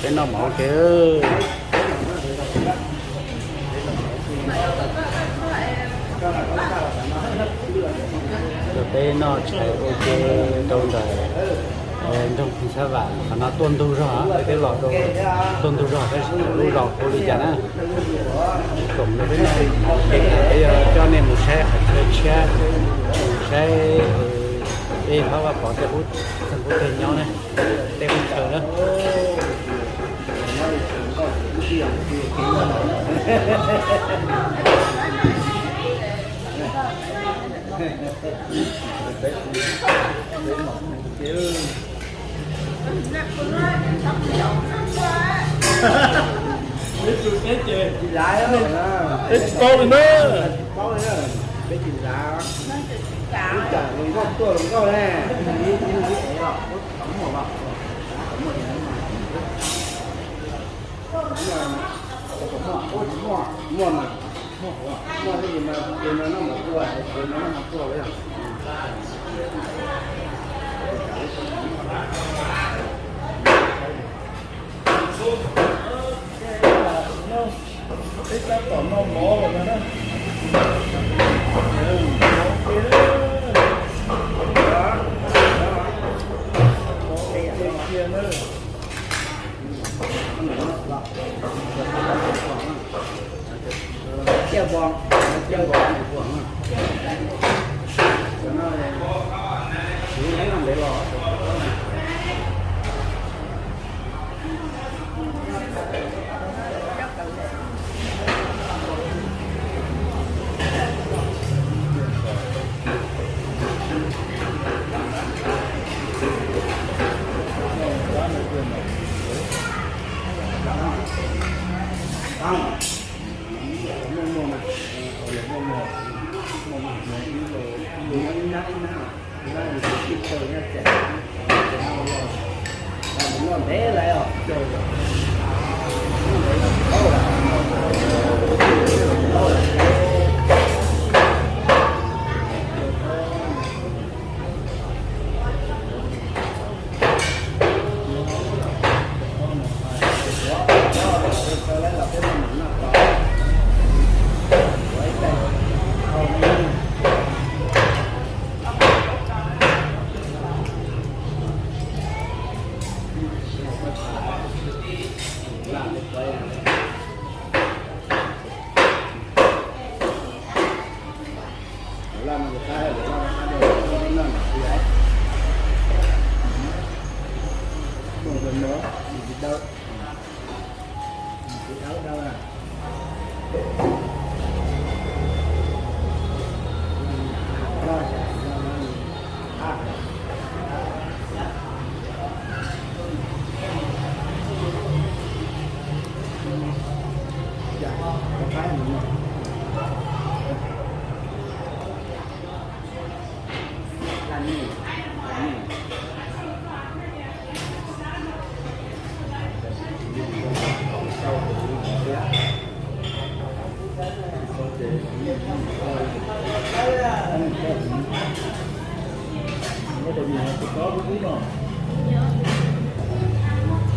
Peb noj mov ua ke. Peb noj tshais ua ke rau ntawm nroog Phoos Xab Vam, qhov no tuaj ntug zog, peb twb los rau tuaj ntug zog tab sis lub zos hu li cas na. Koom no peb noj mov ua ke, peb yuav coj nej mus saib qhov chaw tshiab, mus saib peb Hlob Vaj Pov tej qub teg nyob na, tej qub chaw na. Peb tsis paub li na. Peb tsis lav. Ib tsam hluas nkauj tuaj hluas nkauj ne. Muaj mas, muaj mas, muaj mas, muaj mas, tus no noj mov tuaj, tus no noj mov tuaj. Peb tab tom noj mov lawm no na. Mov ua ke na.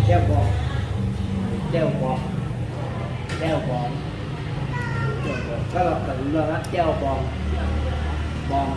Dej Vòm, Dej Vòm, Dej Vòm. Koj los tawm no Dej Vòm, Vòm.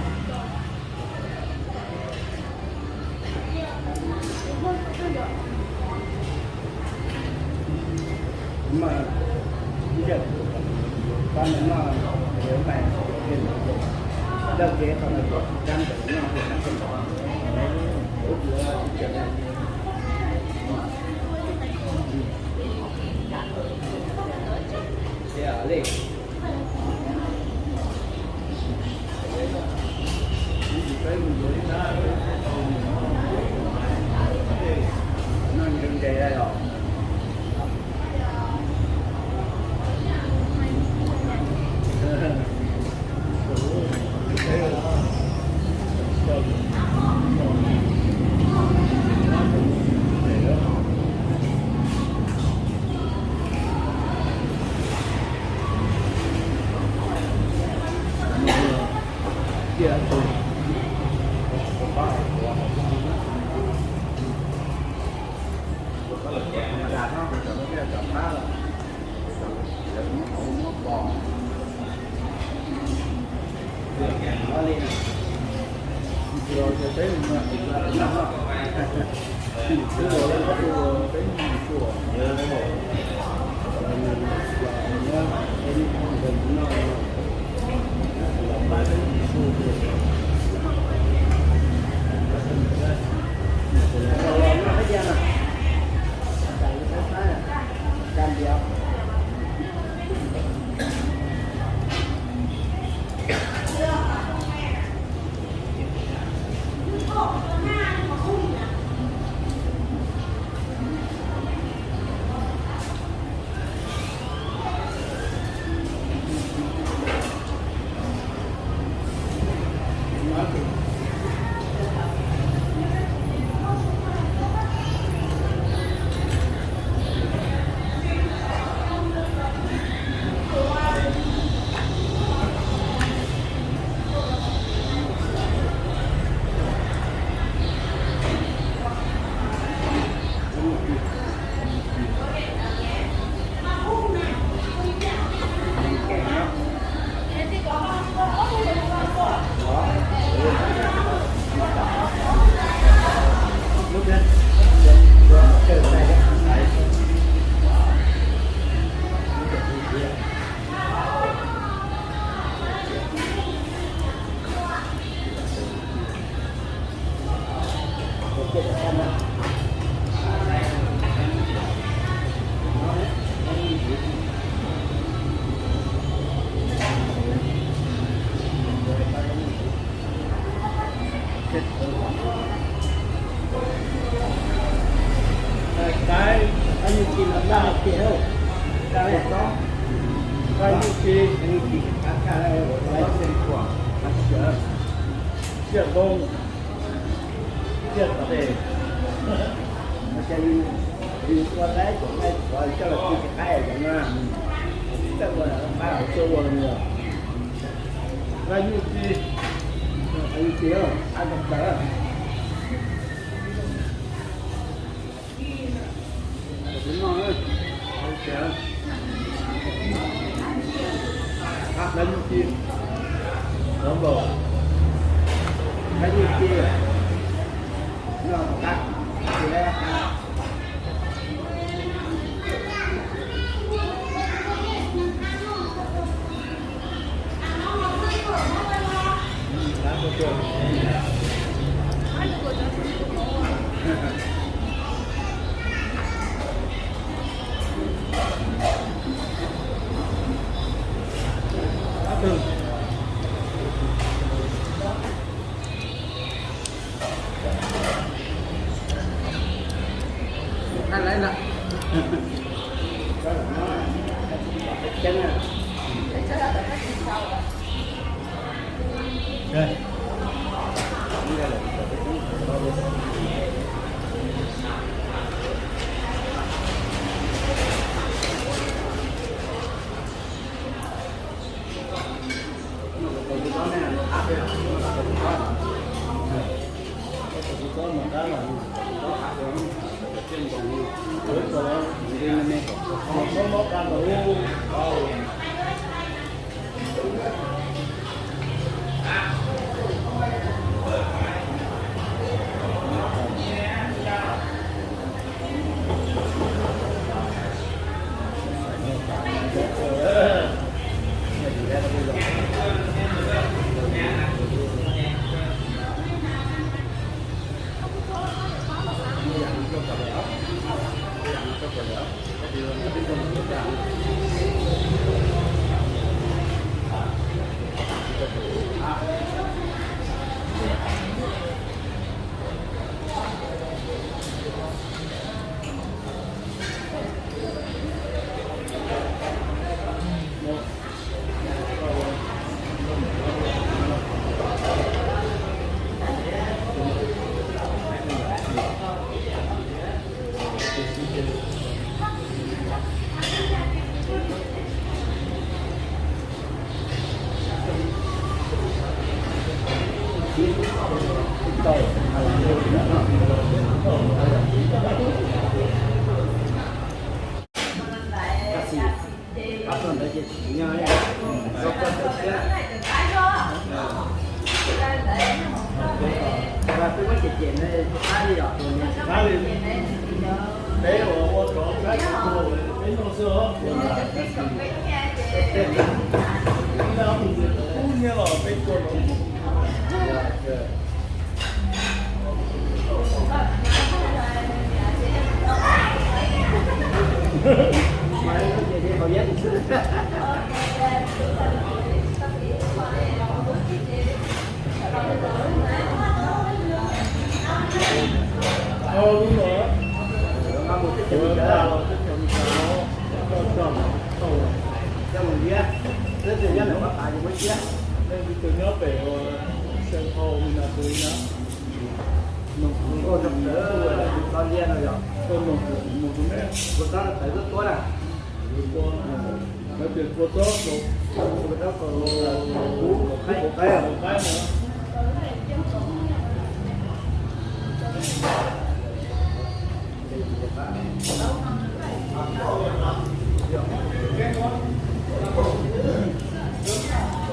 Tsiaj zoo, tsiaj tes, yus ua laib cov nqaij coj los cia tsis qaib cov no, tsis txawj ua, pab hauv tsuas ua los mus. Nqaij nyuj ci, nyuj ci, qab tawv tawv. Nqaij nyuj ci, nqaij nyuj ci, no qab. Ntawd ces tsis nyob, tau koj tawm siab. Peb muab cem cem no, tsis qab li os, tsis qab li. Peb ua ua rov qab, peb noj xwb os. Ib nab mus ub nyiab los peb tua los. Leej twg nyob pem Shan Hau Minneapolis na. Mus tus me, mus tus me, mus tus me. Lawv tias tua txob kaum, tua txob kaum, kaum qaib, kaum qaib no.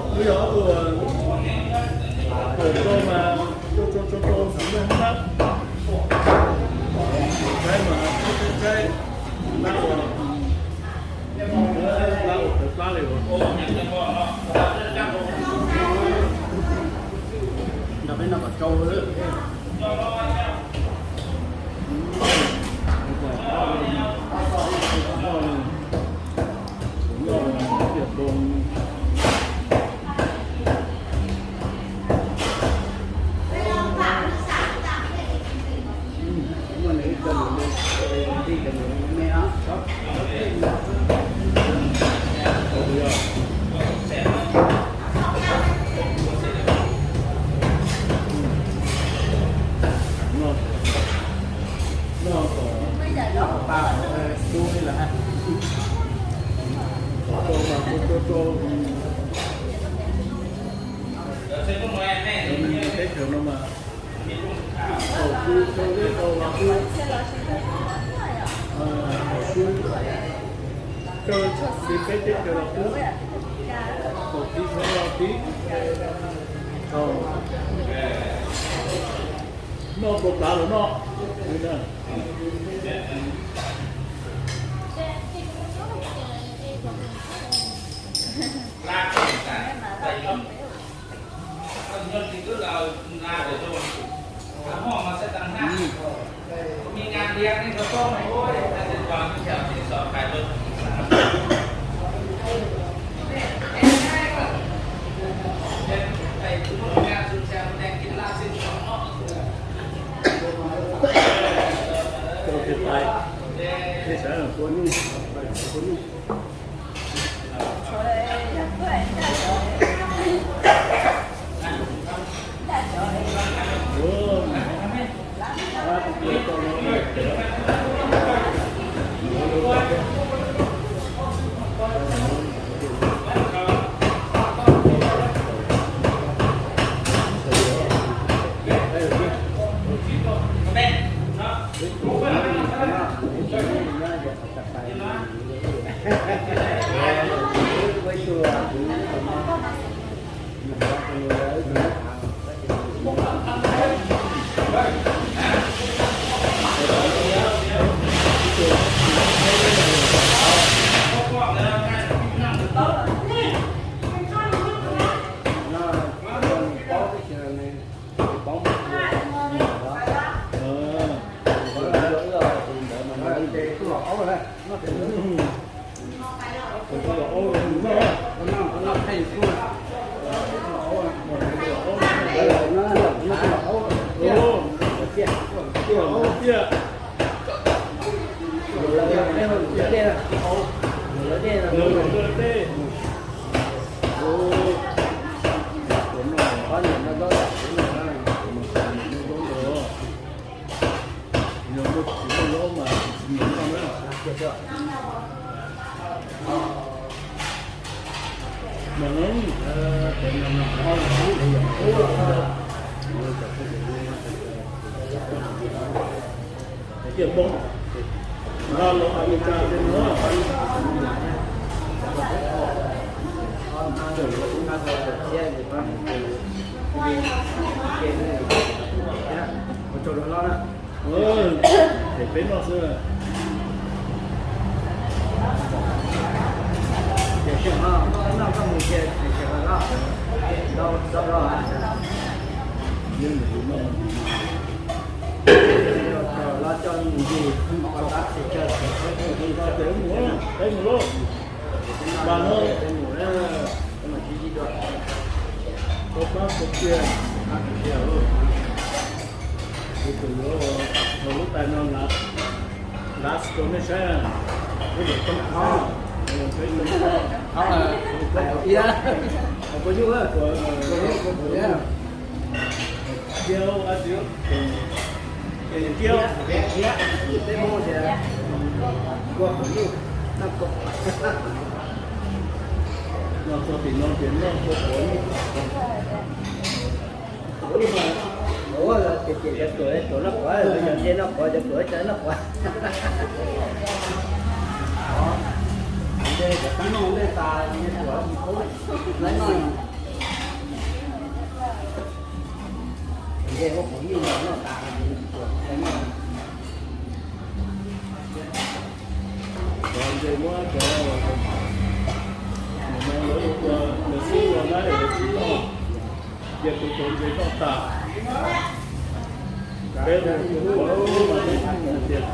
Wb yog ob tug pom rau mas rau rau rau rau xwm yog hab, qaib mas qaib, lab ua, lab ua tawv plab li ua. Nrog peb noj kom tsau. Teb chaws no mas kaum kuv rau teb chaws los kuv, kaum kuv rau txiv peb teb chaws los kuv, kaum kuv rau los kuv, noj puas plav los noj. Tiaj npoo, nqa los Amelikas tej no. Peb noj xwb. Peb mus lauj, mas no, tau pab tau tiag, tus yuav hauv lub tais no last rau nej saib, lub tais no, peb tau pab, peb tau pab, Kiaub, Kiaub, no txog tim no ces noj kua puav. Ua tias cov tuam, cov noj quav, cov noj quav, cov tuam, cov noj quav. Nte cov kab noj nplej tas, tuam tsis paub, lawv noj. Nte ua qhov yij noj tas, tuam lawv noj. Cov nce muab cov, lawv ua, lawv xib ua na lawv tsis noj, cia kuv cov nce noj tas. Peb ua kuv ua lub mas tias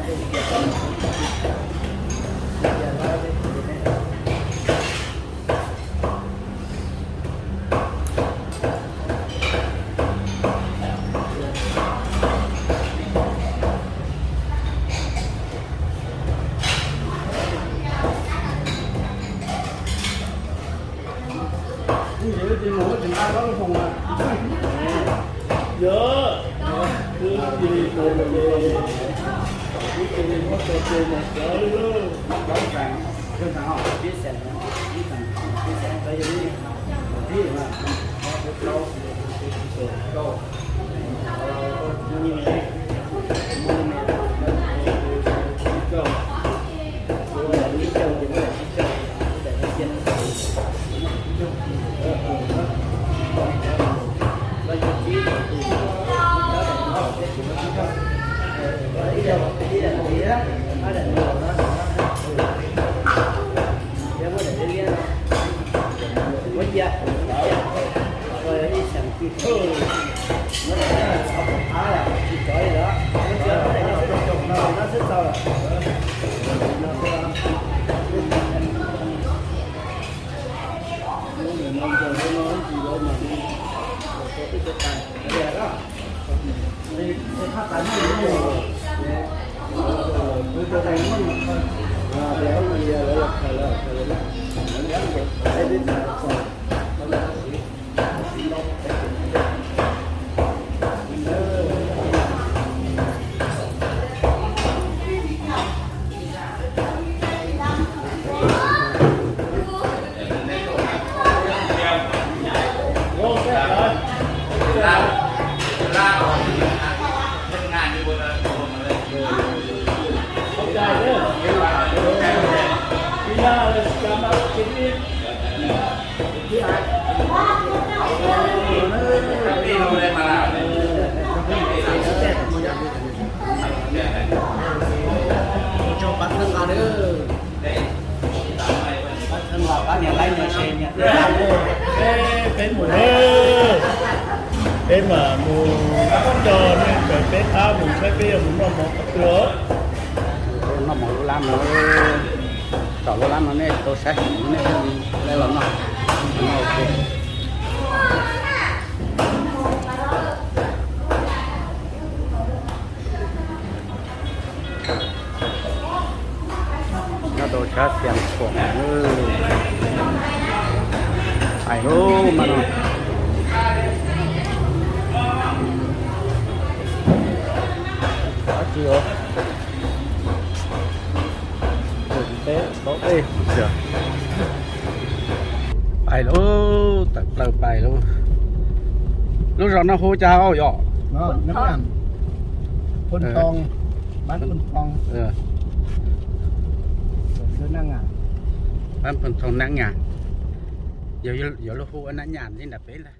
Peb mus, peb mas mus coj nej kawm peb qab mus saib peb yuav mus noj mov qhov twg os. Noj mov lub lab no, tom lub lab no nej tau saib, nej los noj. Nyob rau sab Xias Khuam, pais lub mas no. Dab tsi os? Pais lub, tawm plaws pais lub. Lub zos no hu cas yom? Pab Phoo Thoo Nab Nyas, yuav luag hu ua Nab Nyas ntawm peb ntag.